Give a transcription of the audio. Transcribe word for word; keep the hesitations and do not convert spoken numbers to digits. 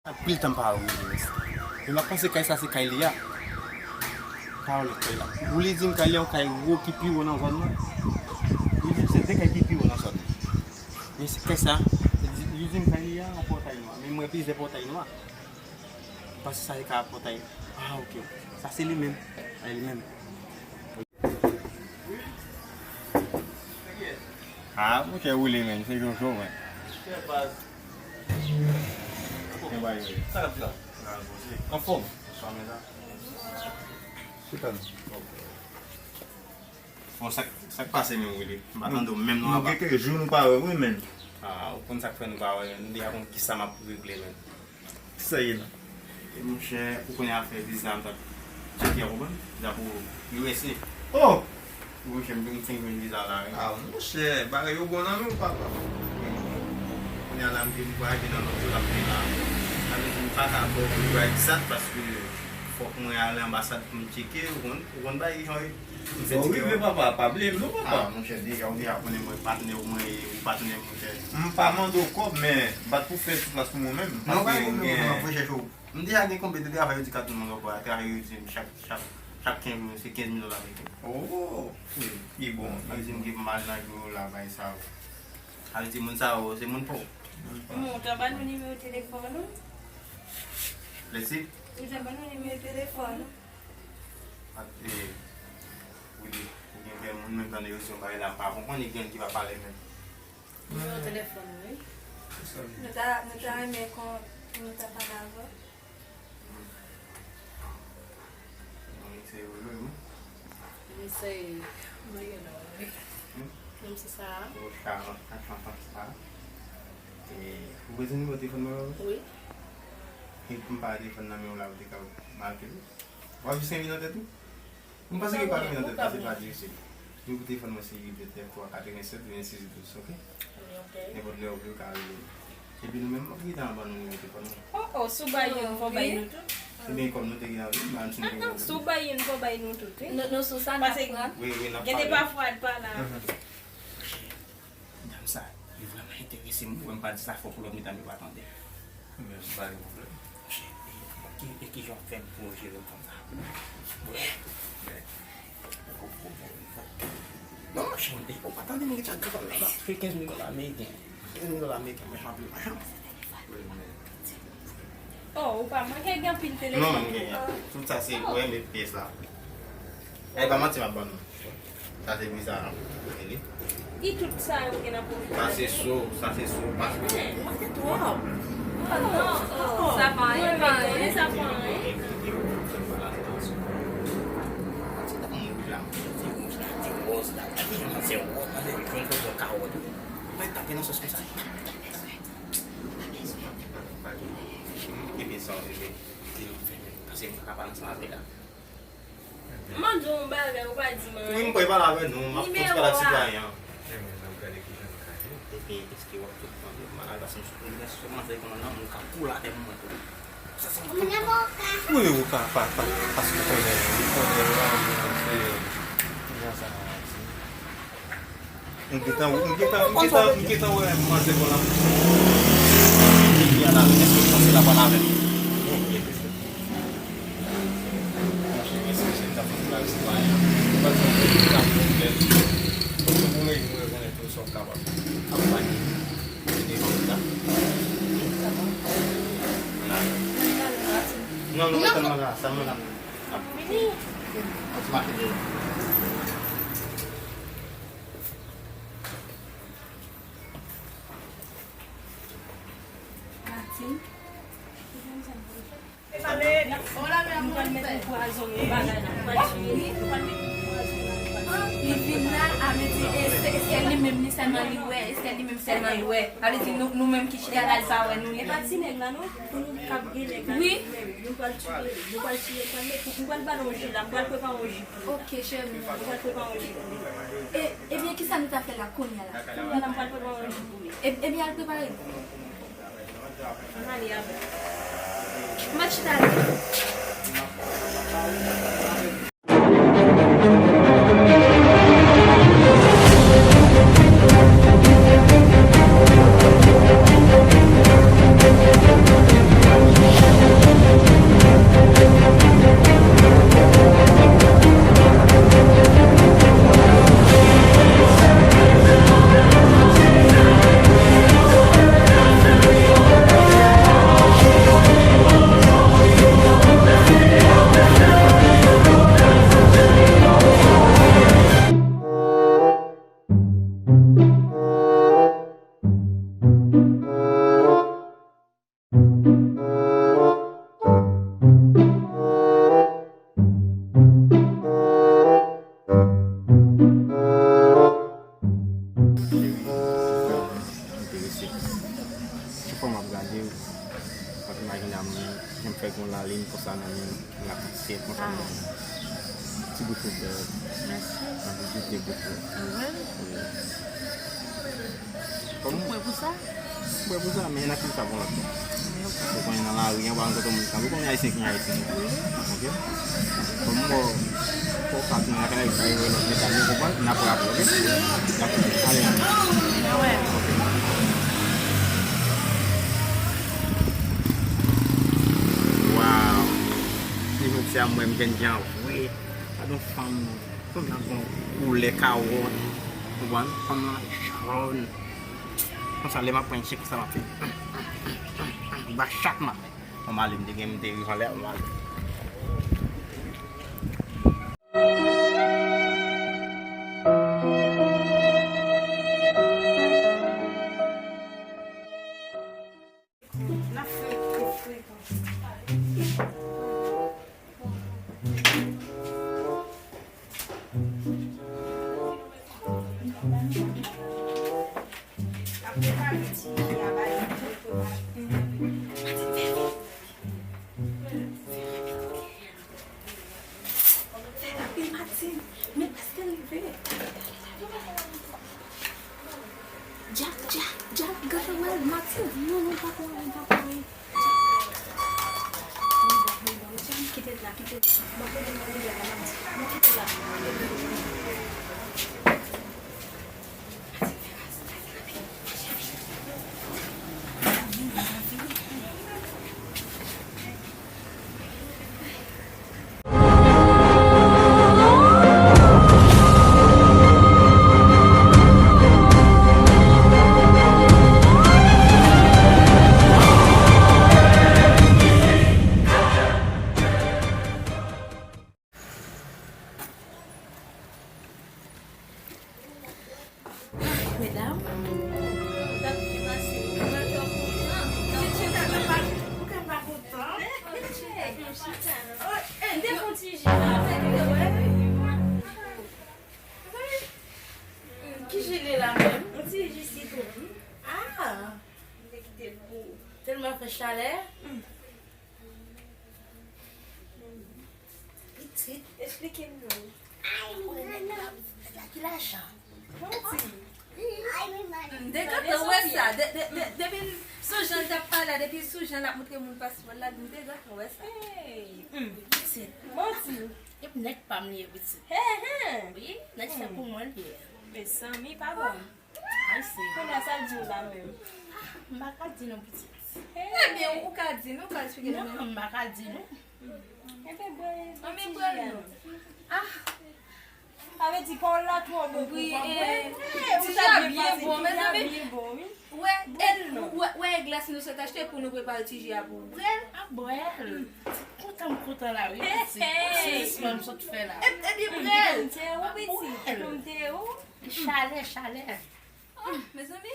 Anpil tan m pa wè Willy, mèsi. E m ap panse kay sa se kay li a. Pa wè lòt kay la. Willy di m kay li a yon kay wo ki pi wo nan zòn nan. Li di m se de kay ki pi wo nan zòn nan. Men se kay sa, li di m kay li a yon pòtay nwa. Men m wè plizyè pòtay nwa. M panse sa se ka pòtay. Ah, ok. Sa se li menm. Sa se li menm. Ah, monchè, Willy, men, se Jojo, men. Sa k ap di la? Anfòm? Bon, sa, sa k pase menm, Willy? M pa tande w menm non apa. Gen kèk jou nou pa wè, wi, men. Ah, ou konn sa k fè nou pa wè, nou deja konn kisa m ap regle, men. Sa ye la? E monchè, ou konnen afè viza m t ap tcheke a, ou konprann? Viza pou U S A. Oh! Monchè, m vin fenk jwenn viza la, wi. Ah, monchè, bagay yo bon nan men w, papa. Kounye a la, m vin vwayaje nan lòt yo, l ap vin la. Sa vle di, m pa ka ba w bagay egzat, paske fòk mwen ale anbasad pou m tcheke, ou konn, ou konn bagay jan yo. Bon, wi, men papa, pa bliye m non, papa. Ah, monchè, deja, ou deja konnen mwen patnè w, mwen, ou patnè m, monchè. M pa mande w kòb, men bat pou fè sou plas pou mwen menm. Non, pa gen pwoblèm, m ap chèche w. M deja gen konbyen de travay yo di kat moun ankò, travay yo di m chak, chak, chak kenz jou, se kenz mil dola ameriken. Oh, wi. Ki bon. Sa vle di m gen mal nan jou yo la, bay sa yo. Sa vle di moun sa yo, se moun pa w. Moun, ou ta ban nou nimewo telefòn ou? Lesi? Ou ta ban nou nimewo telefòn ou? Ak, e, Willy, ou gen kèk moun menm tande yo di yon bagay la, m pa konprann, e gen ki pa pale menm. Nimewo telefòn ou, wi. Nou ta, nou ta renmen kon, pou nou ta pale avè w. Mwen se Willy, wi. Mwen se Mariana, wi. Hmm? Mwen se Sarah. Oh, Sarah, sa, sa, sa, sa. E, ou bezwen nimewo telefòn mwen, wi? Wi. E pou m pa telefòn nan men w la, ou te ka make li. W ap jis gen li nan tèt ou? M panse ke pa gen nan tèt, pase pa difisil. Nimewo telefòn mwen se uit vennsenk twa katrevennsèt vennsis douz, ok? Ok. Nenpòt lè ou vle, ou ka rele m. Epi nou menm, m ap gentan ban nou nimewo telefòn nou. Oh, oh, si w bay youn, fò w bay nou tout. Ebyen, kòm nou te gentan vin, ban nou ti nimewo telefòn nou. Si w bay youn, fò w bay nou tout, wi. Nou, nou sou sa, n ap pran. Wi, wi, n ap pale. Gen de pafwa, l pa la. Dam sa, li vrèman enterese m, ou wè m pa di sa fò pou lòt medam yo pa tande. Men m pa gen pwoblèm. Monchè, e, e ki, e ki jan w ap fè m pou w jere m konsa? Wè, men, non, monchè, ou pa tande m gen chak grann la, m ap fè kenz mil dola ameriken. Kenz mil dola ameriken, mwen janm, mwen janm. Oh, ou pa manke gen anpil telefòn. Non, m gen. Tout sa se, ou renmen pyès la. Ay, pa manti m ap ban nou. Sa se bizar, non? Li. Ki tout sa yo gen nan pwofil la? Sa se so, sa se so, paske. Mwen te twòp. Oh, non, oh, sa pa anyen, pa anyen, sa pa anyen. Ti dam wouj la, ti wouj la, ti wòz la, ti wòz la, se wòz la, se jwenn kote kawòt. Mwen tape nan sòs konsa. Kenbe sa, kenbe. Di nou fè, paske m pa ka pale ansanm avè la. M mande w yon bagay, ou pa di m anyen. Wi, m prepare avè nou, m ap kontre la sitwayen an. Nimewo a. Epi, èske w ap tout tande m malad? Paske m sou konbinasyon sèlman, se kòmandan, m ka koul atè pou mwen tou. Sa se yon... Wi, ou ka, pa, pa, paske konnen, li konnen la, se, jan sa a di. M gentan, m gentan, m gentan, m gentan wè manzè bò la. Li an avè, èske w panse l ap al avè m? Monchè, èske se ta fè travay sitwayen an? Ou pa di m pou ta pwoblèm. Fòk ou mwen, mwen konnen tou sa w kapab. Ap bay. Se devan ou la. La. Non, nou ret la, sa nou la. Ap vini. Ap mache deyò. Martine. Nou pral met yon pwazon nan bagay la. Nou pral tiye, nou pral met yon pwazon nan bagay la. Li vin la, a vle di, e, se, se li menm, li sèlman li wè, e se li menm sèlman li wè. A vle di, nou, nou menm ki chita la, li pa wè nou, li menm. E pa ti nèg la, non, pou nou k ap gen nèg la, wi, nou menm, nou pral tiye, nou pral tiye, nou pral met, nou pral ba l yon ji la, nou pral prepare yon ji. Ok, cheri. Ou pral prepare yon ji pou li. E, ebyen, kisa nou ta fè la kounye a la? Kounye a la, m pral prepare yon ji pou li. E, ebyen, al prepare l. Ann ale avè l. M ap chita avè l. Vajina m nan, jan m fè gen yon lalin konsa nan men m, lakritye konsa nan men m. Ti bout pou bèl. Mèsi. Nan bout de bout. Anvel? Wi. Ou prè pou sa? Ou prè pou sa, men n ap fè sa pou lòt bò. Ou konnen nan lari an, pa gen kote moun tankou konnen Ayisyen ki Ayisyen. Wi. Ok? Bon, m wè w, fò w pa tounen lakay la, epi sa rive lòt medam yo, konprann? N ap raple, ok? N ap ale. Mwen wè. Waw! Se jodi a m wè m jènjan vre. Gade yon fanm, fanm nan gon koulè kawòt. Konprann? Fanm nan jòn. Konsa, lè m ap pran chik, konsa m ap fè. Ba chak maten. Mwen m ale, m te gen, m te rive anlè, mwen m ale. Fè rapid, Martine. Men prèske rive. Dyak, dyak, dyak, gade wè, Martine. Non, non, pa kouri, pa kouri. Dyak, kite l la, kite l la. Mwen konnen mwen rive la, Martine. Mwen kite l la. Medam. Ou ka pa kontan. Ou ka pa kontan. M te fon ti ji la avèk yo, wè. Ki ji li la menm? Yon ti ji sitwon. Ah! M te kite l pou ou. Tèlman fè chalè. Pitit. Esplike m non. Ou renmen nèg la, nèg la ki lajan. Manti. M te gentan wè sa. De- de- de- Depi m sou jan l t ap pale a, depi sou jan l ap montre moun paspò l la, m te gentan wè sa. Hey. Pitit. Manti. Epi nèg pa m li ye, pitit. He, he. Wi, nèg se pou mwen li ye. Mezanmi, pa bon. Ay, se. Kounye a sa l di w la menm? M pa ka di non, pitit. Ebyen, ou ka di non, ou ka esplike nou menm. Non, m pa ka di non. Ebyen, bwè ti ji a non. Ah. Sa vle di pa w la twò bon pou w pa bwè. Ti ji a byen bon, mezanmi. Wè, wè, wè glas nou sot achte pou nou prepare ti ji a pou ou. Bwè l. A bwè l. Kontan m kontan la, wi, pitit. Se jis mwen m sot fè la. Ebyen, bwè l. Konte ou, pitit. Konte ou. Chalè, chalè. Oh, mezanmi.